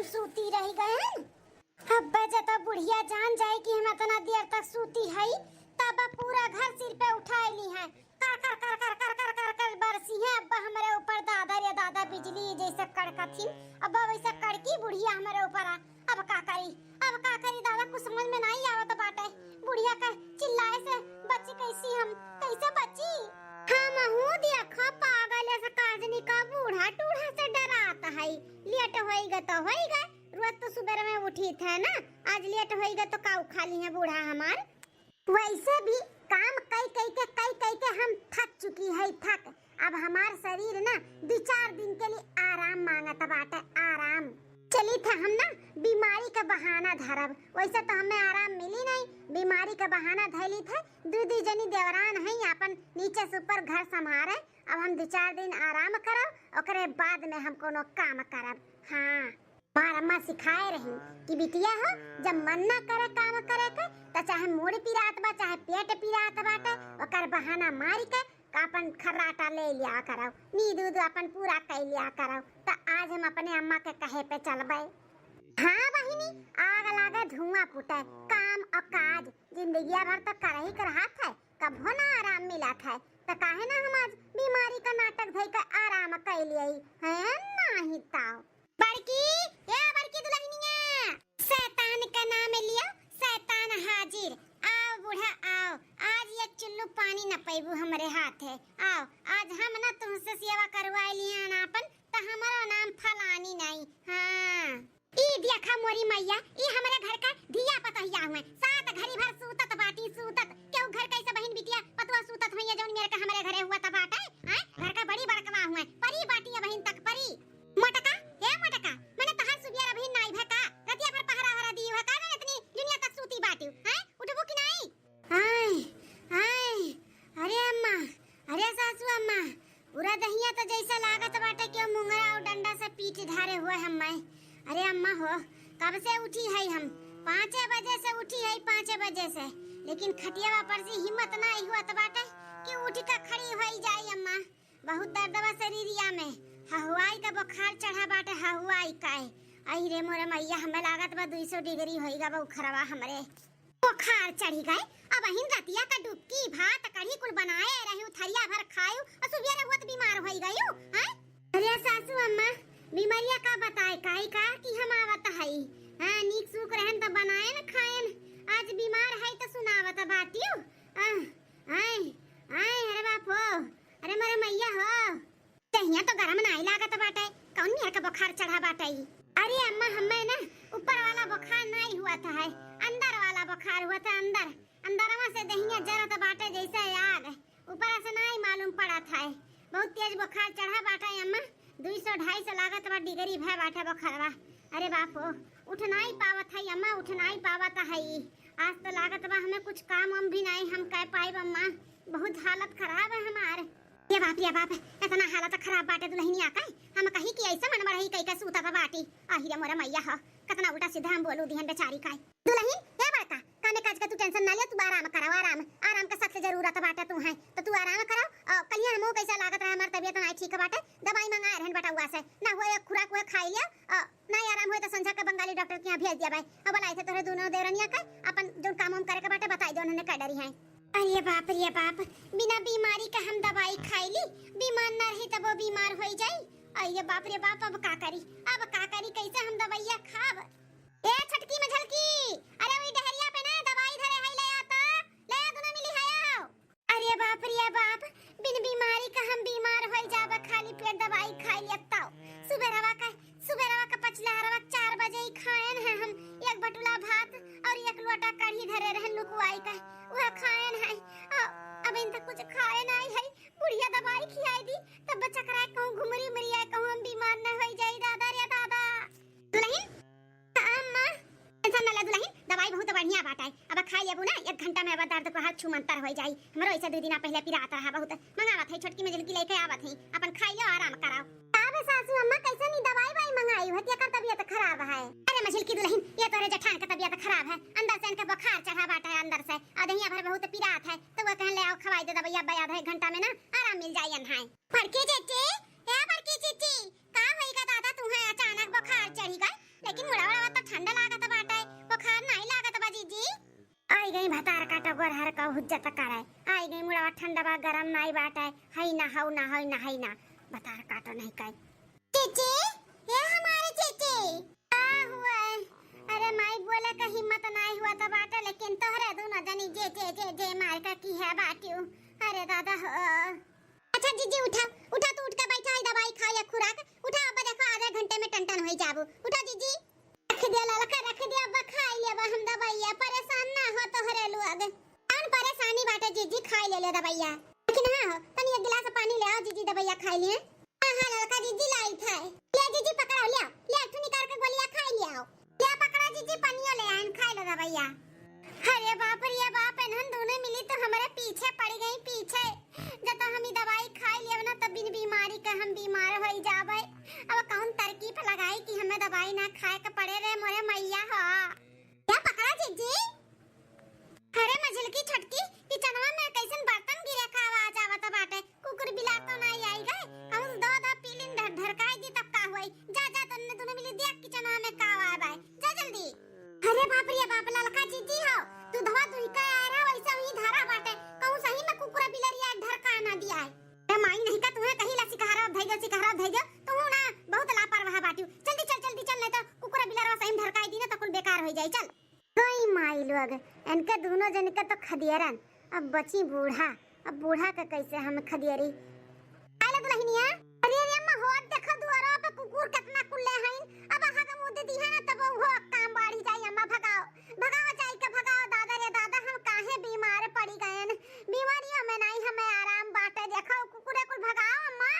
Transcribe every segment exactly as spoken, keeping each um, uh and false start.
सूती रहि गए हैं। अब्बे जब बुढ़िया जान जाए कि हम इतना देर तक सूती हई, तब पूरा घर सिर पे उठाए ली हैं। कर कर कर कर कर कर कर कर बरसी है अब्बा हमरे ऊपर, दादा रे दादा, बिजली जैसे कड़कथिन। अब्बा वैसे कड़की बुढ़िया हमरे ऊपर आ। अब का करी, अब का करी दादा, कुछ समझ में नहीं आवत बाटे। बुढ़िया का चिल्लाए से बची कैसी हम, कैसे बची? हम हूँ देखो पागल ऐसे काजनी का बूढ़ा टूढ़ा से डरात है। लेट होई गे तो होई गे, रोज तो सुबह में उठी थे ना, आज लेट होई गे तो का उखा ली है बूढ़ा हमार। वैसे भी काम कई कई के, कई कई के हम थक चुकी है, थक। अब हमार शरीर ना दो चार दिन के लिए आराम मांगत बाटे, आराम। चली थे हम ना बीमारी का बहाना धरब, वैसे तो हमें आराम मिली नहीं, बीमारी का बहाना धैली थे। दू दू जनी देवरान है, अपन नीचे से ऊपर घर संभारे। अब हम दो चार दिन आराम करब, ओकरे बाद में हम कोनो काम करब। हाँ। हमार अम्मा सिखाए रही कि बिटिया हो, जब मन ना करे काम करे के, त चाहे मूड़ पिरात बा, चाहे पेट पिरात बाटे, ओकर बहाना मारी के आपन खर्राटा ले लिया करो, नींद उद आपन पूरा कर लिया करो। त आज हम अपने अम्मा के कहे पे चलबे। हाँ बहिनी, आग लागे धुआं फूटे, काम और काज, जिंदगिया भर तो करही के रहत है, कभो ना आराम मिलत है, त काहे ना हम आज बीमारी का नाटक धई के आराम कर लिए, हैं? नाही ताव। बड़की, ए बड़की दुल्हनिया, शैतान का नाम लियो, शैतान हाजिर। आओ बूढ़ा, आओ, आज एक चुल्लू पानी न पैबू हमरे हाथ है। आओ, आज हम न तुमसे सेवा करवाए लिए ना अपन, त हमारा नाम फलानी नहीं। हाँ, ई देखा मोरी मैया, ई हमरे घर का धिया पतहिया हुए, सात घड़ी भर सूतत बाटी, सूतत। केहू घर कैसे बहिन बिटिया पतुआ सूतत हुई है, जौन मेरे का हमरे घरे हुआ त बाटे, हैं? घर का बड़ी बड़कवा हुए, परी बाटी है बहिन तक परी। मोटका, हे मोटका, मने तहार सुबिया अबहिन नाई भा का? रतिया भर पहरा हरा दी भा का? ना इतनी दुनिया तक सूती बाटिउ, हैं? उठबू कि नाई? आय, आय, अरे अम्मा, अरे सासू अम्मा, पूरा दहिया तो जैसा लागत बाटे कि मुंगरा और डंडा से पीट धारे हुए हम्मे। अरे अम्मा हो, कब से उठी है हम? पाँचे बजे से उठी है, पाँचे बजे से, लेकिन खटियावा पर से हिम्मत नाई हुआ बाटे कि उठ के खड़ी होई जाई अम्मा। बहुत दर्द बा शरीरिया में, हहुआई का बुखार चढ़ा बाटे, हहुआई का। आई रे मोरे मैया, हमें लागत बा दुई सौ डिग्री होई गा बुखारवा हमरे। बुखार चढ़ी गए, अबहिन रतिया का डुबकी भात कढ़ी कुल बनाए रही, थरिया भर खायू और सुबेरे हुआ त बीमार होई गयू, हैं? अरे सासू अम्मा, बीमारिया का बताए, काई का कि हम आवत हई। हाँ, नीक सूख रहन त बनाए न खाएन, आज बीमार है त सुनावत बाटियो। आह, आय, आय, अरे बाप हो, अरे मोरे मैया हो। दहिया तो गरम नाई लागत बाटे, कौन मेर के बुखार चढ़ा बाटे ई? अरे अम्मा, हमें ना ऊपर वाला बुखार नाई हुआ था है, अंदर वाला बुखार हुआ था, अंदर, अंदरवा से दहिया जरत बाटे जैसे आग, ऊपर से नाई मालूम पड़त है। बहुत तेज बुखार चढ़ा बाटे अम्मा, दुई सौ ढाई सौ लागत बा डिग्री भय बाटे बुखारवा। अरे बाप हो, उठ नाई पावत है अम्मा, उठ नाई पावत है ई। आज तो लागत बा हमें कुछ काम वाम भी नाई हम कर पाइब अम्मा, बहुत हालत खराब है हमार। ये बाप, ये बाप, इतना हालत खराब बाटे दुल्हनिया का। हम कही कि ऐसे मन बढ़ई कई के सूतत बाटी। आही रे मोरे मैया हो, कितना उल्टा सीधा हम बोलू दिहन बेचारी का। दुल्हन, हे बड़का, कामे काज का तू tension ना ले, तू आराम करो, आराम, आराम का सख्त जरूरत बाटे तू है, तो तू आराम करो। और कलिया हमहू कैसा लागत रहे, हमार तबियत ना ठीक बाटे, दवाई मंगाए रहन बटउआ से, ना हुआ एक खुराक हुआ खाई लिया, और ना आराम हुए तो संझा के बंगाली डॉक्टर के यहाँ भेज दिया भाई। अब बोलाई थे तोहरे दोनों देवरनिया के, अपन जो काम वाम करे के बाटे बताई दे, उन्होंने कह डरी है। अरे बाप रे बाप, बिना बीमारी का हम दवाई खाई ली, बीमार ना रही तब वो बीमार होई जाई। अरे बाप रे बाप, अब का करी, अब का करी, कैसे हम दवाइया खाब? ए छोटकी मझलकी, अरे वही डहरिया पे ना दवाई धरे है, ले आ तो, ले आ, दोनों मिली है आओ। अरे बाप रे बाप, बिन बीमारी का हम बीमार होई जाबे, खाली पेट दवाई खाई लेताओ। सुबेरवा का, सुबेरवा का पचलहरवा चार बजे ही खाएन है हम एक बटुला भात और एक लोटा कढ़ी धरे रहन लुकवाई का, वह खाएन है। अ, अब इन तक कुछ खाए नाई है, बुढ़िया दवाई खियाई दी, तब चकराए कहूँ घुमरी उमरी आए, कहूँ हम बीमार न होई जाई, दादा रे दादा। दुल्हन, अम्मा, tension ना ले दुल्हन, दवाई बहुत बढ़िया बाटे। अब खाई लेबू ना, एक घंटा में अब दर्द को हाथ छूमंतर होई जाई। हमरो ऐसे दो दिना पहले पिरात रहा बहुत। मंगावत है, छोटकी मझलकी लेके आवत है, अपन खाई लो, आराम कराओ। का बे सासू अम्मा, कैसे नी दवाई वाई मंगाई हो, एकर तबियत खराब है? अरे मझलकी दुल्हन, ये तोरे जेठान का तबियत खराब है, अंदर से इनके बुखार चढ़ा बाटे अंदर से, और दहिया भर बहुत पिरात है, तो वो कहन ले आओ खवाई दे दवाई, अब आधा एक घंटा में ना आराम मिल जाई अनहाय। बड़की चीची, ए बड़की चीची, का होई गा दादा, तुहे अचानक बुखार चढ़ी गा? लेकिन मुड़वा उड़वा तो ठंडा लागत बाटे, बुखार नाहीं लागत बा जीजी। आई गई भतार काटो गोरहर का हुज्जत करे। आई गई मुड़वा ठंडा बा, गरम नाहीं बाटे। हई ना हौ ना हई ना हई ना। भतार काटो नहीं कहे। चीची, ये हमारे चीची। का हुआ? अरे माई बोले का हिम्मत नाहीं हुआ तो बाटे, लेकिन तोहरे दोनों जनी जे जे जे जे मार का की है बाटियो। अरे दादा हो। अच्छा जीजी उठा, उठा तू उठ के बैठा है, दवाई खा या खुराक। उठा, अब देखो आधे घंटे में टन टन होई जाबू। उठा जीजी। रख दिया ललका, रख दिया, अब खाई लेबा हम दवाइया, परेशान ना हो तोहरे लोग। कौन परेशानी बाटे जीजी, खाई ले ले दवाइया। लेकिन हाँ हो, तनी एक गिलास पानी ले आओ जीजी, दवाइया खाई लिए। हाँ हाँ ललका जीजी लाई खाए। ले जीजी पकड़ो, ले आओ, ले एक ठो निकाल के गोलिया खाई ले आओ। ले पकड़ो जीजी, पनिया ले आइन, खाई लो दवाइया। अरे बाप रे बाप, इन्हन दोनों मिली तो हमरे पीछे पड़ गई, पीछे। जब तो हम ई दवाई खाई लेब ना, तब बिन बीमारी के हम बीमार होई जाबे। अब कौन तरकीब लगाई कि हमें दवाई ना खाए के पड़े रे मोरे मैया हो। क्या पकड़ा जीजी? अरे मझिलकी छोटकी, किचनवा में कैसन बर्तन गिरे का आवाज आवत बाटे? कुकुर बिलार तो नाहीं आई गए? कहूँ दो दो पीलिन ढर-, ढरकाई दी तब का हुई? जा, जा, तन्ने दोनों मिली दिया किचनवा में का आवाज आए। जा जल्दी। अरे बाप रे बाप, ललका जीजी हो, दूधवा दुहि के आ रहा, वैसे ही धारा बाटे, कहूँ सही में कुकुरा बिलरिया ढरका ना दिया है। ए माई नहीं का तुम्हें कहीं ला सिकहरा धई दो, सिकहरा धई दो, तू ना बहुत लापरवाह बाटियो। जल्दी चल, जल्दी चल, नहीं तो कुकुरा बिलरवा सही में ढरकाई दी ना तो कुल बेकार हो जाई। चल। गई माई लोग, इनके दोनों जन के तो खदियरन, अब बची बूढ़ा, अब बूढ़ा के कैसे हम खदियरी? आइला दुल्हनिया, अरे रे अम्मा, होत देखो दुआरा पे कुकुर कितना कुल्ले हईन। अब अहा के मुंह दे दी है ना, तब वो काम बढ़ी जाई। अम्मा भगाओ, भगाओ जाई के भगाओ। दादा रे दादा, हम काहे बीमार पड़ी गएन? बीमारियों में नहीं हमें आराम बाटे। देखो कुकुरे कुल भगाओ अम्मा।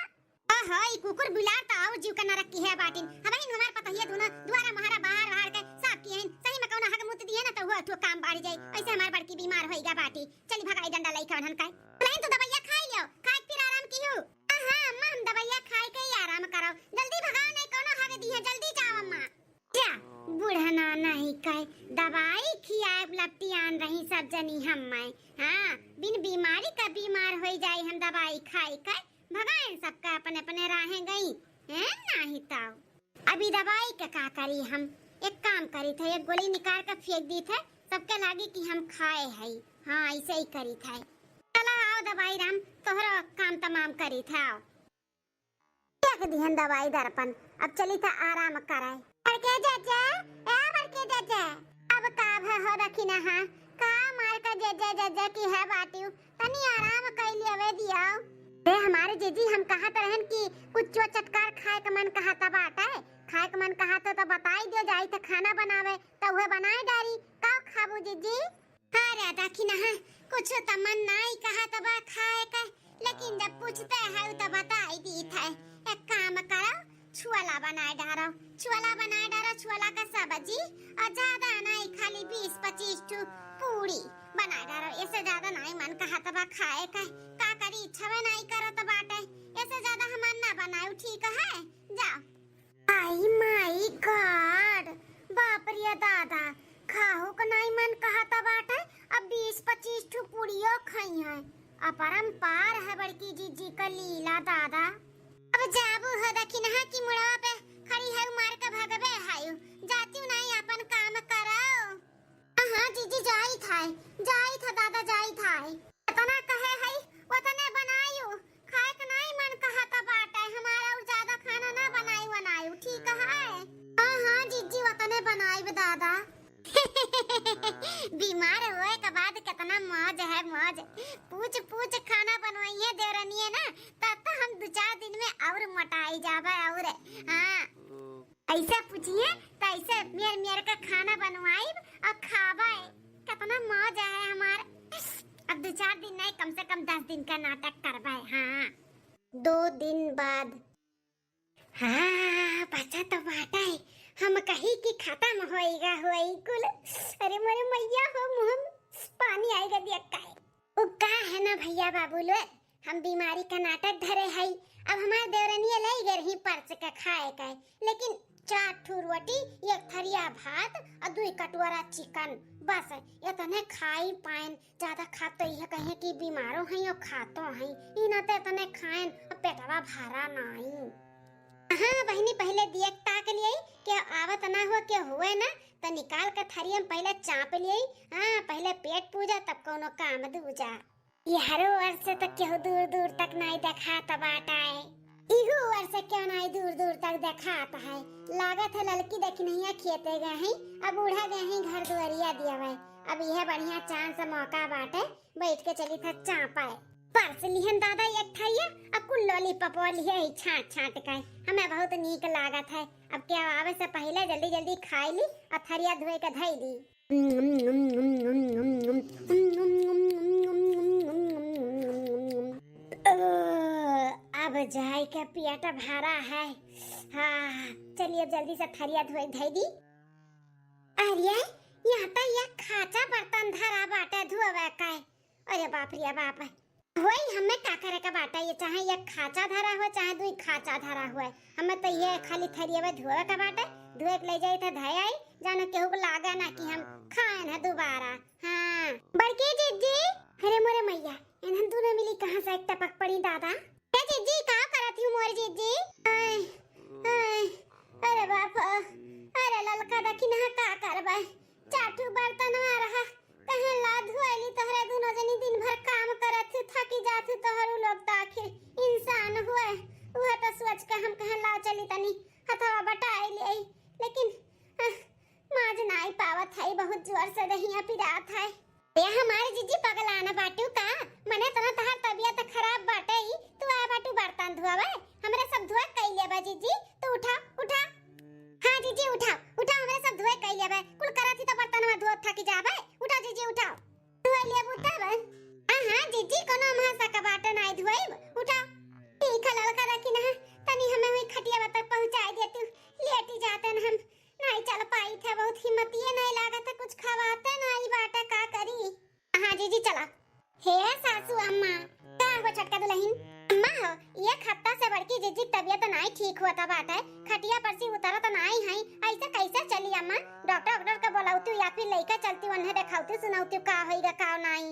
ओहो, ई कुकुर बिलार त और जीव के नरक की है बाटिन। हमहिन हमार पतहिया दोनों दुआरा महारा बाहर बाहर के साफ किए हन। सही में कौनो हग मुत दिए ना तो हुआ ठो काम बढ़ जाई। ऐसे हमार बड़की बीमार होई गा बाटी। चली भगाई डंडा लइका उन्हन का। लेकिन तू दवाइया खाई लियो, खाए के फिर आराम की हो। हाँ, हाँ, अम्मा, हम दवाइया खाए के ही आराम करो। जल्दी भगाओ, नहीं कौनो हग दी है, जल्दी जाओ अम्मा। जा, बूढ़ा नाना ही कहे, दवाई खियाए लपटियान रही सब जनी हम मैं। हाँ, बिन बीमारी का बीमार होई जाई हम दवाई खाई के। भगाएन सबका अपने अपने राहें गई, हैं? नाही ताऊ। अभी दवाई के का करी हम? एक काम करी थे, एक गोली निकाल के फेंक दी थे, सबके लागी कि हम खाए हई। हाँ, ऐसे ही करी थे। चला आओ दवाई राम, तोहरो काम तमाम करी थे, आओ। फेंक दिहन दवाई दर्पण, अब चली थे आराम करे। बड़के चाचा, ए बड़के चाचा, अब का भ-, हो रखी ना हा? का मार का जे जे जे जे की है बाटियो? तनी आराम कइली अवे दियाओ। ए हमारे जीजी, हम कहत रहन कि कुछ चटकार खाए के मन कहत बाटे, खाए के मन कहत हो तो बताई दियो, जाई त खाना बनावे, त उहे बनाए डारी। का खाबू जीजी? अरे देखी ना, कुछ त मन नाई कहत बा खाए के, लेकिन जब पूछते है तो बताई दी थे। एक काम करो, छोला बनाए डारो, छोला बनाए डारो, छोला का सब्जी, और ज्यादा नहीं, खाली बीस पच्चीस ठो पूरी बनाए डारो, ऐसे ज्यादा नहीं मन कहत बा खाए का। का करी, इच्छावे नहीं करत बाटे, ऐसे ज्यादा हमार ना बनाऊ, ठीक है? जाओ। आई माई गॉड, बाप रे दादा, खाहू का नहीं मन कहत बाटे, अब बीस पच्चीस ठो पूरियो खाई है। अपरंपार है बड़की जीजी का लीला दादा। अब जाबू हो दखिनहा की मुड़वा पे खड़ी है, मार के भगबे है, जाती नहीं अपन काम करो। हाँ, हाँ, जीजी, जाई था, जाई था, दादा, जाई था। इतना कहे है, उतने बनायु, खाए के नहीं मन कहत बाटे, हमारा और ज्यादा खाना ना बनायु, बनायु, ठीक है? हाँ, हाँ, जीजी, उतने बनाई, दादा। बीमार होए के बाद कितना मौज है, मौज। पूछ, पूछ, खाना बनवाइए देवरनिए ना, तब तो हम दो चार दिन में और मोटाई जाबे, और, हाँ। ऐसे पूछिए तो ऐसे मेर मेर के खाना बनवाइब और खाबे। कितना मौज है हमार। अब दो चार दिन नहीं, कम से कम दस दिन का नाटक करबे। हाँ, दो दिन बाद। हाँ, बचा तो बाटा है। हम कही कि खत्म होएगा, होई कुल। अरे मोरे मैया हो, मुँह में पानी आएगा दिया काहे। उ का है ना भैया बाबू लोग, हम बीमारी का नाटक धरे हई। अब हमार देवरनिया लई गए रही परस के खाए के, लेकिन चार ठो रोटी, एक थरिया भात और दुई कटोरा चिकन, बस इतने खाई पाएन। ज्यादा खाब तो यह कहे कि बीमारो हैं और खातो हैं, ई ना तो इतने खाएन, अब पेटवा भरा नाई। हाँ बहिनी, पहिले देख ताक लियई, केहू आवत ना हो, केहू हुए ना, त निकाल के थरिया में पहिले चाप लियई। हाँ, पहिले पेट पूजा, तब कौनो काम दूजा। यहरो ओर से त केहू दूर दूर तक नाई देखात बाटै। इहू ओर से केहू नाई दूर दूर तक देखात है। लागत है ललकी दखिनहिया खेते गए हैं, अब बूढ़ा गए हैं घर दुआरिया दियावै। अब यह बढ़िया chance मौका बाटै, बैठ के चली था चापै। परस लिहन दादा एक थरिया, आ कुल lollipop लिहे ही छांट छांट के। हमें बहुत नीक लागत है। अब केहू आवे से पहिले जल्दी जल्दी खाई ली, आ थरिया धोए के धई दी। ओ, अब जाए के पेट भरा है। हाँ, चलिए जल्दी से थरिया धोए धई दी। अरे, यहाँ त यह खाचा बर्तन धरा बाटै धोवे का। अरे बाप रे बाप। होई, हमें का करे का बाटै, ये चाहे एक खाचा धरा हुए, चाहे दुई खाचा धरा हुए, हमें त ये खाली थरियवे धोवे का बाटै, धोए के ले जाई त धै आई, जानो केहू को लागे ना कि हम खाएन है दोबारा। हाँ, बड़की जिज्जी, अरे मोरे मैया, इन्हन दोनों मिली कहाँ से एक टपक पड़ी दादा। ए जिज्जी, का करत हूँ मोर जिज्जी? आय, आय, अरे बाप, अरे ललका दखिनहा का करबै, चार ठो बर्तनवा रहा, कहेन ला धोइली। तोहरे दुनो जनी दिन भर काम करत हू, थकी जात हू, तोहरू लोग त आखिर इंसान हुए। उहे त सोच के हम कहेन ला चली तनी हथवा बटाई लेई, लेकिन, आह, माज नाई पावत है, बहुत जोर से दहिया पिरात है। ए हमार जिज्जी, पगलान बाटू का? मने इतना तहार तबियत खराब बाटै, तू आए बाटू बर्तन धोवे? हमरे सब धोए कई लेबा जिज्जी, तू उठा, उठा। हाँ जिज्जी, उठाओ, उठाओ, हमरे सब धोए कई लेबे। कुल करत ही त बर्तनवा धोत थकी जाबे। उठाओ जिज्जी, उठाओ। धोए लेबू तब? हाँ, हाँ जिज्जी, कोनो महसा का बाटे नाई धोइब। उठाओ। ठीक है ललका दखिनहा, तनी हमें हुई खटिया तक पहुँचाई देती, लेटी जाते न हम। नाई चल पाई थे, बहुत हिम्मतिये नाई लागत है, कुछ खवाते नाई बाटे, का करी? हाँ जिज्जी, चला। हे सासू अम्मा, का हो छोटका दुलहिन? अम्मा हो, एक हफ्ता से बड़की जिज्जी के तबियत नाई ठीक होत बाटे, खटिया पर से उतरत नाई है, ऐसे कैसे चली अम्मा? डॉक्टर, डॉक्टर के बोलावतू या फिर लइका चलती, उन्हें देखावतू, सुनावतू का होई गा, का नाई।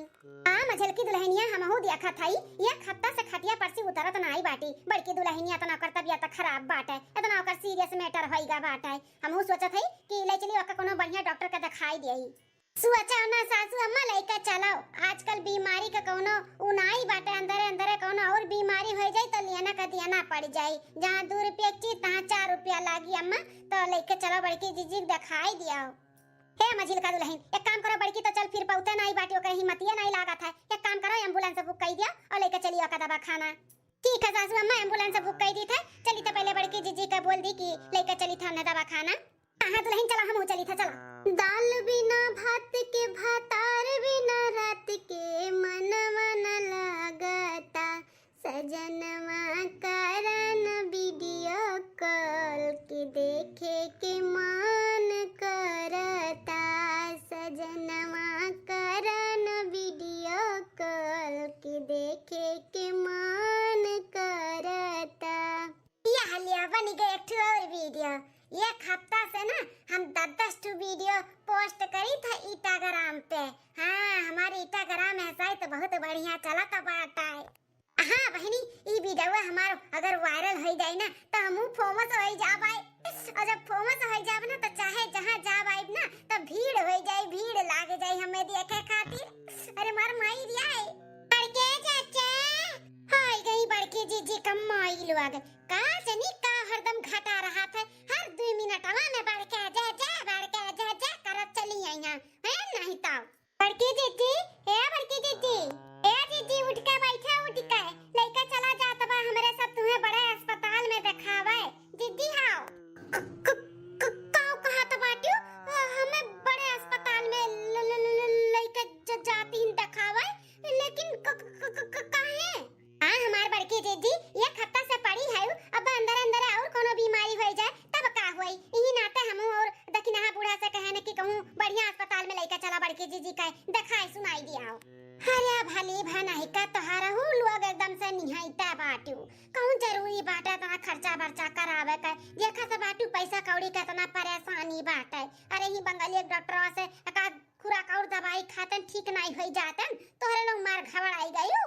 हाँ मझलकी दुलहिनिया, हमहू देखत हई, एक हफ्ता से खटिया पर से उतरत नाई बाटी। बड़की दुलहिनिया तना ओकर तबियत खराब बाटे, इतना ओकर serious matter होई गा बाटे। हमहू सोचत हई कि ले चली ओकर कोनो बढ़िया डॉक्टर के देखाई देई। सोचा ना सासू अम्मा, लइका चलाओ, आजकल बीमारी का कौनो उनाई बाटे, अंदरे अंदरे कौनो और बीमारी हो जाई तो लियाना का दियाना पड़ जाई। जहाँ दू रुपया के चीज तहाँ चार रुपया लागी अम्मा, तो लइका चलाओ बड़की जिज्जी के देखाई दियाओ। हे मझिलका दुलहिन, एक काम करो, बड़की तो चल फिर पौते नाई बाटी, ओकर हिम्मतिये नाई लागत है, एक काम करो ambulance book कई दिया और लइका चलियो का दवाखाना। ठीक है सासू अम्मा, ambulance book कई दी थे, चली तो पहले बड़की जिज्जी का बोल दी कि लइका चली था ना दवाखाना। हाँ दुलहिन, चला, हमहू चली था, चला। दाल बिना भात के, भातार बिना रात के, मनवा न लागता। सजनवा करन video call के, देखे के मन करता। सजनवा करन video call के, देखे के मन करता। या लिया, बन गए एक ठो और video। एक हफ्ता से ना हम दस दस ठो video post करी था Instagram पे। हाँ, हमारे Instagram है site बहुत बढ़िया चलत बाटै। हाँ बहिनी, ई video हमार अगर viral हो जाए ना तो हमहू famous हो जाबै। और जब famous हो जाब ना तो चाहे जहाँ जाब आइब ना तो भीड़ हो जाए, भीड़ लाग जाए हमें देखे खातिर। अरे मार माई रिया है। बड़के चाचा, हाय गई बड़की जिज्जी का माई लोग। का जनी का हरदम घटा रहा था, हर दुई मिनटवा में बड़के चाचा, बड़के चाचा करत चली आई हैं, हैं नहीं तो। बड़की जिज्जी, ए बड़की जिज्जी, ए जिज्जी उठ के बैठे, उठ के लइका चला जात बा हमरे सब तुहें बड़े अस्पताल में देखावे। जिज्जी हाओ। क-, क-, क-, काऊ कहत बाटू? अ, हमें बड़े अस्पताल में ल-, ल-, ल-, ल-, लइके ज-, जाती हैं देखावे, लेकिन क-, क-, क-, क-, काहे? हाँ, हमार बड़की जिज्जी एक हफ्ता से पड़ी है, अब अंदर अंदर और कोनो बीमारी होई जाए, तब का होई? इही नाते हमहू और दखिनहा बूढ़ा से कहे न कि कहूँ बढ़िया अस्पताल में लइके चला बड़की जिज्जी के देखाई सुनाई दियाओ। अरे भली भनाई का तोहार हू लोग एकदम से निहाइता बाटू। कौन जरूरी बाटे इतना खर्चा बर्चा करावे के? देखा से बाटू पैसा कौड़ी के इतना परेशानी बाटे। अरे ही बंगाली एक डॉक्टरवा से एकाध खुराक और दवाई खातन ठीक नाई होई जातन, तोहरे लोग मार घबराई गयू।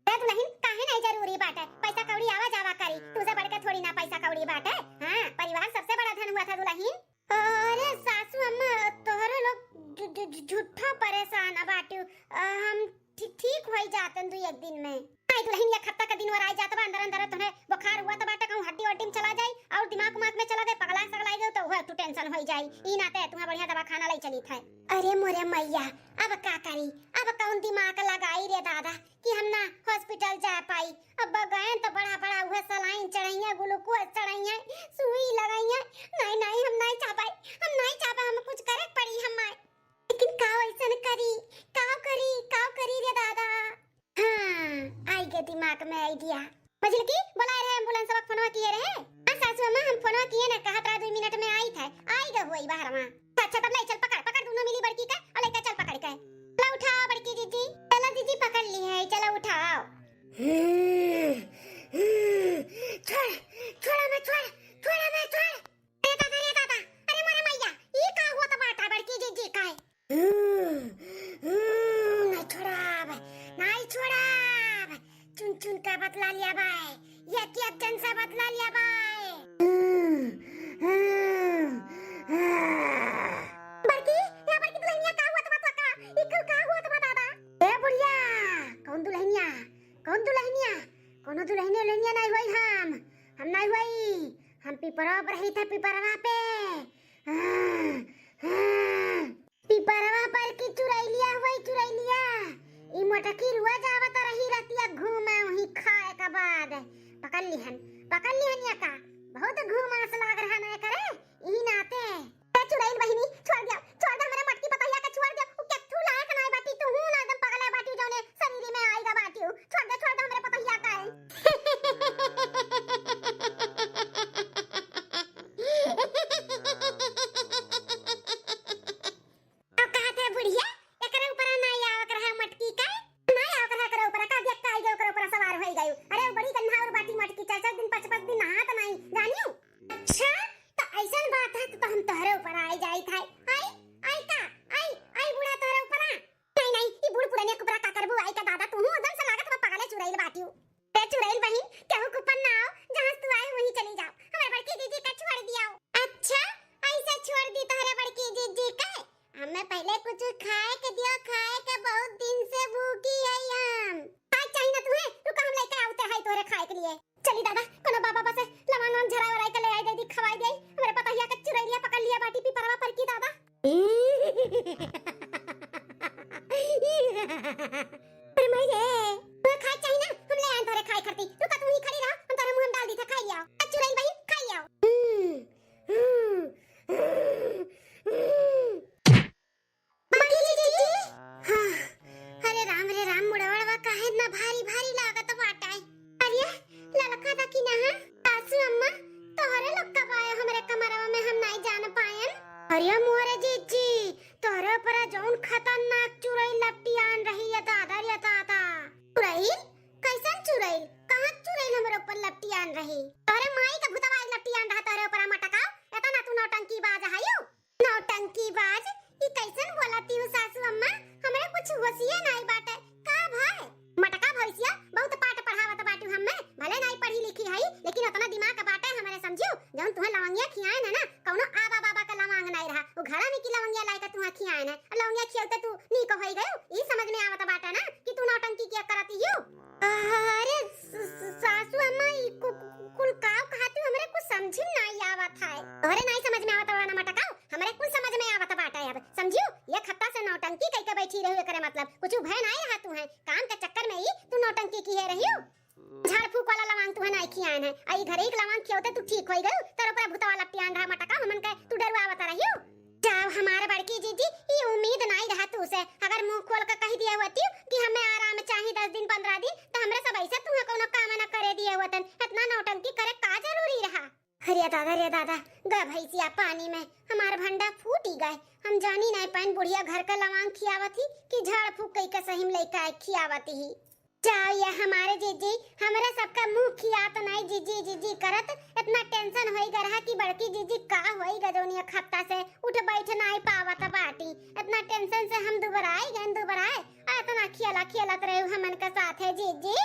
ए दुलहिन, का काहे नहीं जरूरी बाटे, पैसा कौड़ी आवा जावा करी, तुसे बढ़ के थोड़ी ना पैसा कौड़ी बाटे। हाँ, परिवार सबसे बड़ा धन हुआ था दुलहिन। अरे सासू अम्मा, तोहरे लोग झु-, झु-, झु-, झूठा परेशान बाटू। अ, हम ठी-, ठीक होई जातन दू एक दिन में। आई दुलहिन, एक हफ्ता का दिन वराई जात बा, अंदर अंदर तोहरे बुखार हुआ त बाटे, कहूँ हड्डी वड्डी में चला जाई और दिमाग उमाग में चला गए, पगला सगला गए तो वह तू टेंशन होई जाई। ई नाते तुम्हें बढ़िया दवाखाना लई चली थे। अरे मोरे मैया, अब का करी, अब कौन दिमाग लगाई रे दादा कि हम ना हॉस्पिटल जा पाई। अब गए तो बड़ा बड़ा उहे सलाइन चढ़इया, ग्लूकोज चढ़इया, सुई लगइया। नहीं नहीं, हम नहीं चाह पाई, हम नहीं चाह पाई, हम कुछ करे पड़ी हमार। लेकिन का ऐसन करी, का करी, का करी रे दादा? हाँ, आई गे दिमाग में आइडिया। मझिलकी, बोलाए रहे एम्बुलेंस वाला, फोनवा किए रहे। हाँ सासू अम्मा, हम फोनवा किए ना, कहत रहा दो मिनट में आई थे, आई गे हुई बाहर वहाँ। अच्छा, तब ले चल, पकड़, पकड़ दोनों मिली बड़की का और लेकर चल पकड़ के। चलो उठाओ बड़की जीजी, चलो जीजी पकड़ ली है, चलो उठाओ। हम्म, हम्म, छोड़, छोड़ा मैं, छोड़, छोड़ा मैं, छोड़। अरे दादा, अरे दादा, अरे मोरे मैया, ई का होत बाटा बड़की जीजी का? हम्म, हम्म, नहीं छोड़ाब, नहीं छोड़ाब। चुन चुन का बदला लिया बाय, ये क्या जन से बदला लिया बाय। हम्म, हम्म, हम्म। बड़की, या बड़की दुलहिनिया का होत बा का? ई कुल का होत बा दादा? ए बुढ़िया, कौन दुलहिनिया? कौन दुलहिनिया? कौनो दुलहिनिया उलहिनिया नहीं होई हम। हम नहीं होई। हम पिपरवा पर रही थे, पिपरवा पे। हाँ, हाँ। पिपरवा पर की चुरैलिया हुई, चुरैलिया। ई मोटकी रुआ जावत रही रतिया घूमे वहीं खाए के बाद। पकड़ लिहन, पकड़ लिहन या का? बहुत घूमास लाग रहा ना करे, ई नाते। ए चुड़ैल बहिनी, छोड़ दिया, छोड़ दे हमरे मटकी पतहिया के, छोड़ दे। उ केथू लायक नाय बाटी, तू हूँ ना एकदम पगला बाटी, जौने शरीर में आइगा बाटी। छोड़ दे, छोड़ दे हमरे पतहिया का। अब कहा थे बुढ़िया, एकरे ऊपर ना आवक रहा मटकी का, ना आवक रहा एकरे ऊपर, का दिया का आइगा ओकरे ऊपर सवार होई गयो। अरे वो बड़ी गन्हाउर बाटी मटकी, चार चार दिन, पाँच पाँच दिन नहात नहीं, जानियो। अच्छा, त ऐसन बात है, त हम तोहरे ऊपर आए जाई था। आई, आई का? आई, आई बूढ़ा तोहरे ऊपर आ? नहीं, नहीं, ई बूढ़ पुराने के ऊपर का करबू? आई का दादा, तू हूँ एकदम से लागत बा पगले चुड़ैल बाटियो। ए चुड़ैल बहिन, केहू के ऊपर ना आओ, जहाँ से तू आए वहीं चली जाओ। हमारे बड़की जीजी का छोड़ दिया। अच्छा, ऐसे छोड़ दी तोहरे बड़की जीजी का? हमें पहले कुछ खाए के दियो, खाए के बहुत दिन से भूखी है हम। खाए चाहिए ना तुम्हें? रुका, हम लेके आवते हैं तोहरे खाए के लिए। चली दादा, कोनो बाबा बसे लवांग वांग झरा वराई के ले आई, दे दी, खवाई दे। हमरे पतहिया के चुरैलिया पकड़ लिया बाटी पिपरवा पर की दादा। अरे माई रे, तू खाए चाहिए ना, हम ले आए तोरे खाए खरती। रुका, तू ही खड़ी रहो, हम तोरे मुंह में डाल दी था, खाई लिया। चुरैल बहिन, खाई लिया। हम्म, हम्म, हम्म, हम्म। बड़की जीजी? हाँ। अरे राम रे राम, मुड़वा काहे इतना भारी भारी लागत बाटे? अरे ललका दा की ना है? सासू अम्मा, तोहरे लोग कब आए हमरे कमरवा में, हम नहीं जान पायन। अरे मोरे जीजी, तोहरे ऊपर जौन खतरनाक चुड़ैल लपटियान रही है दादा रे दादा। चुड़ैल? कैसन चुड़ैल? कहाँ चुड़ैल हमरे ऊपर लपटियान रही? तोहरे माई का भूतवा लपटियान रहा तोहरे ऊपर मटका। इतना तू नौटंकी बाज हयू। नौटंकी बाज, ई कैसन बोलती हूँ सासू अम्मा? हमरे कुछ होशिये नाई बाटे। का भाई? मटका भैंसिया, बहुत पाठ पढ़ावत बाटू हम्मे। भले नाई पढ़ी लिखी हई, लेकिन उतना दिमाग बाटे हमरे, समझियो। जौन तुहे लवंगिया खियाए ना, ना, कौनो आबा बाबा का लवांग नाई रहा। वो घड़ा में की लवंगिया लाए के तुहे खियाए ना। और लवंगिया खियौते तू नीक होई गयो। ई समझ में आवत बाटे ना कि तू नौटंकी किया करती हूँ। अरे स-, स-, सासू अम्मा, ई कु-, कु-, कुल काव कहती हूँ, हमरे कुछ समझ में नाई आवत है। तोहरे नाई समझ में आवत बा ना मटकाओ, हमरे कुल समझ में आवत बाटे अब, समझियो? एक हफ्ता से नौटंकी कइके बैठी रही, एकरे मतलब कुछ भय नाई रहा तुहे, काम के चक्कर में ही तू नौटंकी किहे रहियो। झाड़ फूक वाला लवांग तुहे नाई खियान है, आ ई घरे एक लवांग खियौते तू ठीक होई गयो, तोर ऊपर भूतवा लपटियान रहा मटकाओ, हमन के तू डरवावत रहियो। जाओ हमारे बड़की जीजी, ई उम्मीद नाई रहा तू से, अगर मुंह खोल के कह दिए होती कि हमें आराम चाही दस दिन पन्द्रह दिन, तो हमरे सब ऐसे तुहे कोनो काम न करे दिए होतन, इतना नौटंकी करे का जरूरी रहा? अरे दादा, रे दादा, गा भैंसिया पानी में, हमार भंडा फूटी गए। हम जानी नाई पाइन बुढ़िया घर का लवांग खियावत ही कि झाड़ फूक कई के सही में लइका खियावत ही। जाओ ये हमारे जीजी, हमरे सबका मुंह खियात नाई जीजी जीजी करत, इतना टेंशन होई गरहा कि बड़की जीजी का होई गजौनी एक हफ्ता से उठ बैठ नाई पावत बाटी। इतना टेंशन से हम दुबराए गए, दुबराए, आ इतना खियाला खियालत रहे हमन के साथ है जीजी।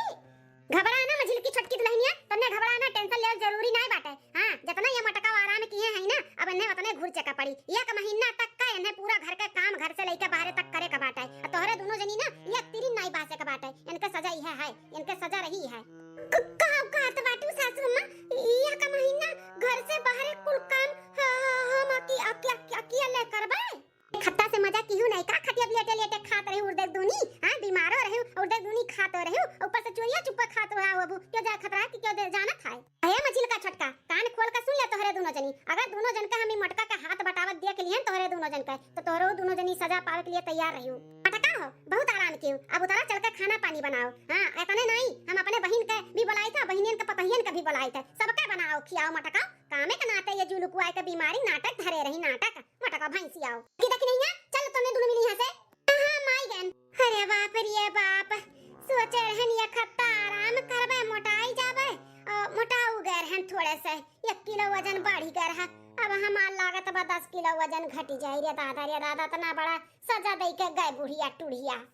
घबरा ना मझिलकी छोटकी दुलहिनिया, तन्ने घबरा ना, tension लेवल जरूरी नाई बाटे। हाँ, जतना ये मोटका आराम किहे हैं ना, अब इन्हें उतने घुरचे का पड़ी। एक महीना तक का इन्हें पूरा घर के काम, घर से लेके बाहरे तक करे का बाटे। आ तोहरे दुनो जनी ना एक तिरिन नाई बासे का बाटे। इनके सजा इहे है, इनके सजा रही है। क-, का कहत बाटू सासू अम्मा? एक महीना घर से बाहरे कुल काम ह-, ह-, हम अकी-, अकी-, अकी-, अकेले करबे? खत्ता से मजा किहू नहीं का? खटिया पे लेटे लेटे खात रही उर्दे दूनी, हाँ, बीमारो रही उर्दे दूनी खात रही, ऊपर से चोरिया चुप्पा खात रहा हो, अबू क्यों जा खतरा कि क्यों दे-, जानत है? अरे मझिलका छोटका, कान खोल के सुन ले तोहरे दुनो जनी, अगर दुनो जन के हम ई मोटका के हाथ बटावत देख लिहन तोहरे दुनो जन के, तो तोहरो दुनो जनी सजा पावे के लिए तैयार रहियो। मोटका हो, बहुत आराम कियो, अब उतरा चल के खाना पानी बनाओ। हाँ, इतने नहीं, हम अपने बहिन के भी बुलाई था, बहिनियन के पतहियन के भी बुलाई था, सबके बनाओ खियाओ मोटका। कामे के नाते ये जुलुकुआ के बीमारी नाटक धरे रही, नाटक। मोटका भैंसी आओ। कि देखी नहीं है? चल तन्ने दुनो मिली यहाँ से। हाँ, माई गन। अरे बाप रे बाप। सोचे रहन ये खत्ता आराम करबे, मोटाई जाबे। अ, मोटाऊ गए रहन थोड़े से। एक किलो वजन बढ़ी गए रहा। अब हमार लागत बा दस किलो वजन घटी जाई रे दादा, रे दादा, इतना बड़ा सजा दई के गए बुढ़िया टुढ़िया।